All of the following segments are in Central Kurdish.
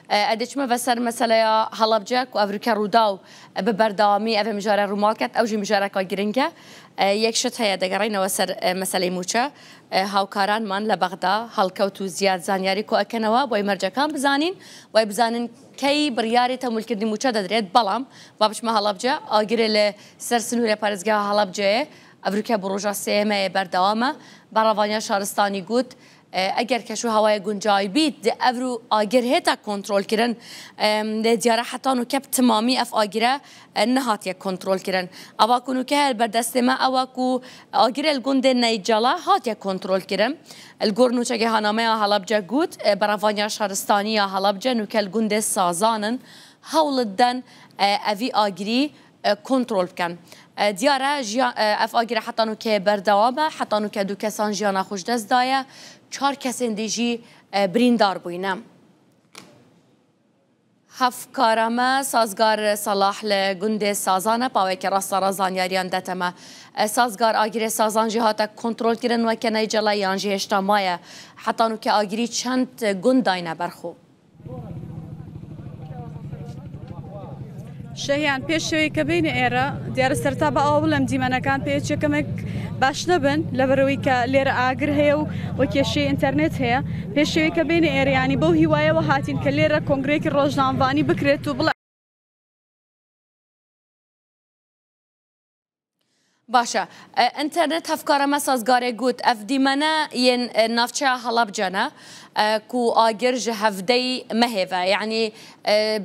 ئەدەچمەڤە سەر مەسەلەیا هەڵەبجە کو ئەڤرکە ڕووداو بە بەردەوامی ئەڤ مژارە ڕووماڵ کەت ئەو ژی مژارەکا گرنگە یەک شت هەیە دەگەڕێینەوە سەر مەسەلەی مووچە هاوکارانمان لە بەغدا هەڵکەوت و زیاد زانیاری کۆ ئەکەنەوە بۆی مەرجەکان بزانین وای بزانن کەی بڕیاری تەمویلکردنی مووچە دەدرێت بەڵام با بچمە هەڵەبجە ئاگرێ لە سەر سنوورێ پارێزگا هەڵەبجەیە ئەڤرکە بۆ ڕۆژا سێیەمەیە بەردەوامە بەڕەڤانیا شارستانی گوت ئەگەر کەش و هەوای گونجای بیت دە ئەڤر و ئاگر هێتە کۆنترۆل کرن لێ دیارە حەتا نوکە ب تمامی ئەف ئاگرە نەهاتیە کۆنترۆل کرن ئەوا کو نوکە هەیە بەردەستێ مە ئەوە کو ئاگرە لگوندێ نەیجەڵە هاتیە کۆنترۆل کرن لگۆر نوچەگەهانامەیا هەڵەبجە گوت بەرەڤانیا شارستانی یا هەڵەبجە نوکە لگوندێ سازانن هەوڵد دەن ئەڤی ئاگری کۆنترۆل بکەن. دیارە ئەف ئاگرە حەتا نوکەیە بەردەوامە، حەتا نوکە دوو کەسان ژیانا خوش دەست دایە، چار کەسێن دیژی بریندار بووینە. هەفکارەمە سازگار سەڵاح لە گوندێ سازانە پاوەیەکی ڕاستەڕاست زانیاریان دەتەمە. سازگار ئاگرێ سازان ژی هاتە کۆنترۆل کردن وەکە نەیجەڵە یان ژی هێشتا مایە حەتا نوکە ئاگری چەند گوند داینە بەرخۆ. شەهیان پێش شەوەی کە بینە ئێرە دیارە سەرتا بە ئەوە بڵێم دیمەنەکان پێچێ کەمێک باش نەبن لەبەرەوەی کە لێرە ئاگر هەیە و و کێشەی ئینتەرنێت هەیە پێش شەوەی کە بینە ئێرە ینی بەو هیوایەوە هاتین کە لێرە کۆنگرێکی ڕۆژنامەڤانی بکرێت و بڵێ باشە ئینتەرنێت هەفکارە مە سازگارێ گوت ئەف دیمەنە یێن ناوچەیا هەڵەبجەنە کو ئاگر ژ هەڤدەی مەهێڤە یەعنی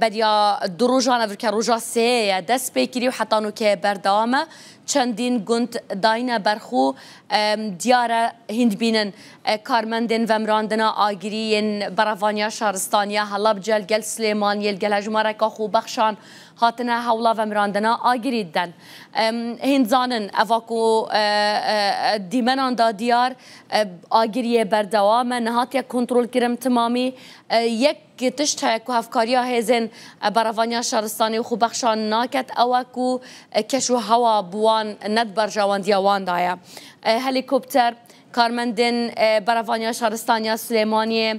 بەریا دو ڕوژان ئەڤرکە ڕوژا سێیە دەس پێ کری و حەتا نوکەیە بەردەوامە چەندین گوند داینە بەرخو دیارە هیند بینن کارمەندێن ڤەمراندنا ئاگری یێن بەڕەڤانیا شارستانیا هەڵەبجە لگەل سلێمانیێ لگەل هەژمارەکا خۆبەخشان هاتنە هەوڵا ڤەمراندنا ئاگری دەن. هیند زانن ئەڤا کو دیمەنان دا دیار ئاگریێ بەردەوامە نەهاتیە کۆنترۆل کرم تمامی یەک تشت هەیە کو هەڤکاریا هێزێن بەڕەڤانیا شارستانی و خوبەخشان ناکەت ئەوە کو کەش و هەوا بوان نەد بەرژەوەندیا وان دایە هەلیکۆپتەر کارمەندێن بەرەڤانیا شارستانیا سلێمانیێ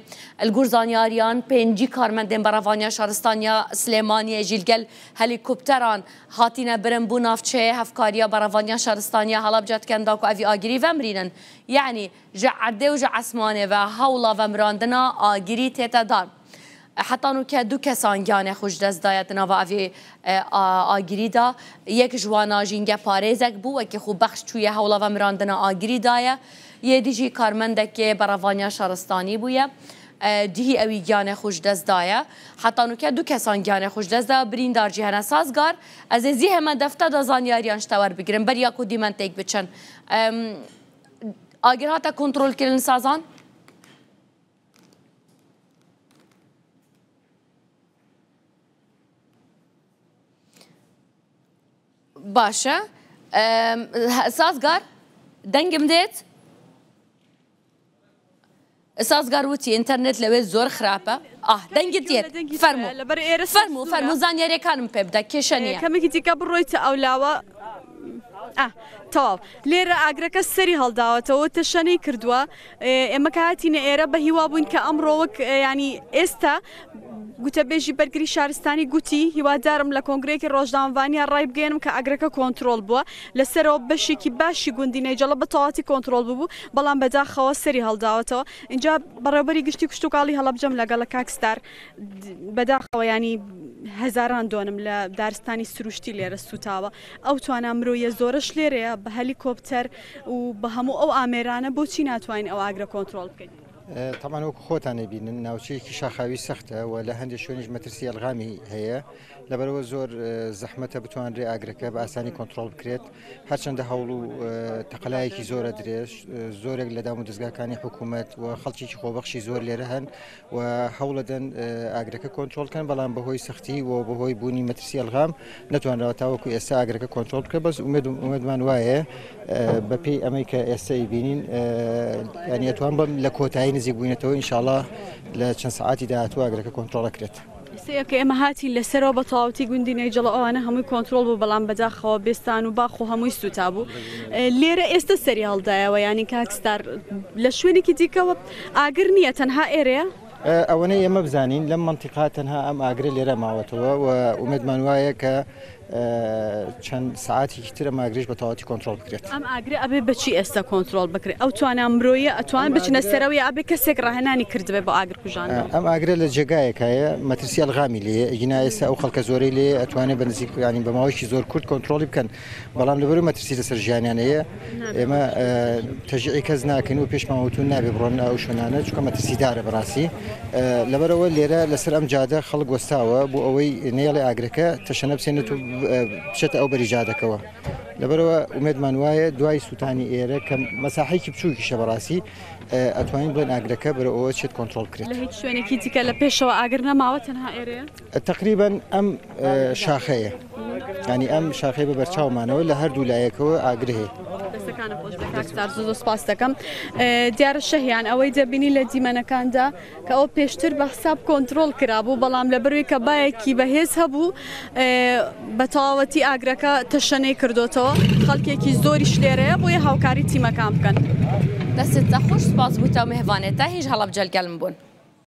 لگور زانیاریان پێنجی کارمەندێن بەرەڤانیا شارستانیا سلێمانیێ ژیلگەل هەلیکۆپتەران هاتینە برن بو ناوچەیێ هەڤکاریا بەرەڤانیا شارستانیا هەڵەبجە دکەن داکو ئەڤی ئاگری ڤەمرینن یەعنی ژ عەردێ و ژ عەسمانێ ڤە هەوڵا ڤەمراندنا ئاگری تێتە دان. حەتا نوکە دو کەسان گیانێ خو ژ دەست دایە di nava evê agirî da. Yek ji wana jîngeparêzek bû wekî xwe bexş çûye hewla vemirandina agirî daye. Yê dî jî karmendekê berevaniya şaristanî bûye. Cihî ewî giyanê xwe ji dest daye. Heta nûke du kesan giyanê xwe ji dest daye birîndar jî hene. Sazgar, Ez ê zî heme defte da zanyariyan ji te werbigirim beriya ku dîmen têk biçin. Agir hate kontrolkirin sazan? باشە سازگار دەنگم دێت؟ سازگار وتی ئینتەرنێت لەوێ زۆر خراپە ئاه دەنگت دێت فەرموو لەبەر ئێرە فەرموو فەرموو زانیاریەکانم پێ بدە کێشە نییە کەمێکی دیکە بڕۆیتە ئەولاوە ئاه تەواو لێرە ئاگرەکە سەری هەڵداوەتەوە تەشەنەی کردووە ئێمە کە هاتینە ئێرە بە هیوا بووین کە ئەمڕۆ وەک ینی ئێستا گوتەبێژی بەرگری شارستانی گوتی، هیوادارم لە کۆنگرەیەکی ڕۆژنامەڤانییا ڕایبگەیەنم کە ئاگرەکە کۆنترۆڵ بووە، لەسەرەوە بەشێکی باشی گوندی نەیجەڵە بە تەواوەتی کۆنترۆڵ ببوو، بەڵام بەداخەوە سەری هەڵداوەتەوە. ئینجا بەڕێوەبەری گشتی کشتوکاڵی هەڵەبجەم لەگەڵە کاک ستار، بەداخەوە یانی هەزاران دۆنم لە دارستانی سروشتی لێرە سووتاوە، ئەو توانا مرۆییە زۆرەش لێرەیە بە هەلیکۆپتەر و بە هەموو ئەو ئامێرانە بۆچی ناتوانین ئەو ئاگرە کۆنترۆڵ بکەین؟ تەبعەن وەکو خۆتان ئەیبینن ناوچەیەکی شاخاوی سەختە و لە هەندێک شوێنیش مەترسی ئەلغامی هەیە لەبەرەوە زۆر زەحمەتە بتوانرێ ئاگرەکە بە ئاسانی کۆنترۆڵ بکرێت هەرچەندە هەوڵ و تەقەلایەکی زۆرە درێژ زۆرێک لە دام و دەزگاکانی حکوومەت و خەڵکیی خۆبەخشی زۆر لێرە هەن و هەوڵەدەن ئاگرەکە کۆنترۆڵ کەن بەڵام بەهۆی سەختی و بەهۆی بوونی مەترسی ئەلغام نەتوانراوە تاوەکو ئێستا ئاگرەکە کۆنترۆڵ بکە بەس ئومێد ئومێدمان وایە بەپێی ئەمەی کە ئێستا ئەیبینین یانی ئەتوان بم لە کۆتایی نزیک بووینەتەوە ئینشاڵا لە چەند سەعاتی داهاتوو ئاگرەکە کۆنترۆڵ ئەکرێت. ئێستا کە ئێمە هاتین لەسەرەوە بە تەواوەتی گوندی نەیجەڵە ئەوانە هەمووی کۆنترۆڵ بوو بەڵام بەداخەوە بێستان و باخ و هەمووی سووتابوو لێرە ئێستا سەری هەڵدایەوە یانی کاک ستار لە شوێنێکی دیکەوە ئاگر نییە تەنها ئێرەیە؟ ئەوەنەی ئێمە بزانین لەم مەنتیقە تەنها ئەم ئاگرە لێرە ماوەتەوە و ئومێدمان وایە کە چەند سعاتێکی تر ئەم ئاگرەش بە تەواوەتی کۆنترۆڵ بکرێت. ئەم ئاگرە ئەبێ بە چی ئێستا کۆنترۆڵ بکرێت؟ ئەو توانا مرۆیە ئەتوان بچنە سەرەوە یا ئەبێ کەسێک ڕاهێنانی کردبێ بۆ ئاگر کوژاندنەوە؟ ئەم ئاگرە لە جێگایەکایە مەترسی ئەلغامی لێیە، ئەگینا ئێستا ئەو خەڵکە زۆرەی لێیە ئەتوانێ بە نزیک یانی بە ماوەیەکی زۆر کورت کۆنترۆڵی بکەن، بەڵام لەبەرئەوەی مەترسی لەسەر ژیانیان هەیە ئێمە تەشجیعی کەس ناکەین و پێشمان وتون نابێ بڕۆن ئەو شوێنانە چونکە مەترسیدارە بەڕاستی لەبەرئەوە لێرە لەسەر ئەم جادە خەڵک وەستاوە بۆ ئەوەی نەیەڵێ ئاگرەکە تەشەنە بسێنێت و بچێتە ئەو بەری جادەکەوە لەبەرئەوە ئومێدمان وایە دوای سووتانی ئێرە کە مەساحەیەکی بچووکیشە بەڕاستی ئەتوانین بڵێن ئاگرەکە بەرەو ئەوە چێت کۆنترۆڵ بکرێت. لە هیچ شوێنێکی دیکە لە پێشەوە ئاگر نەماوە تەنها ئێرەیە؟ تەقریبەن ئەم شاخەیە ینی ئەم شاخەی بە بەرچاومانەوە لە هەردوو لایەکەوە ئاگر هەیە. دەستەکانت خۆش بێت کاک ستار زۆر زۆر سپاست دەکەم. دیارە شەهیان ئەوەی دەبینی لە دیمەنەکاندا کە ئەوە پێشتر بە حساب کۆنترۆڵ کرابوو بەڵام لەبەروی کە بایەکی بەهێز هەبوو بە تەواوەتی ئاگرەکە تەشەنەی کردوتەوە خەڵکێکی زۆریش لێرەیە بۆیە هاوکاری تیمەکان بکەن. دەستت خۆش سپاس بوو تە مهڤانێ تە هیچ هەڵەبجەل گەلم بوون.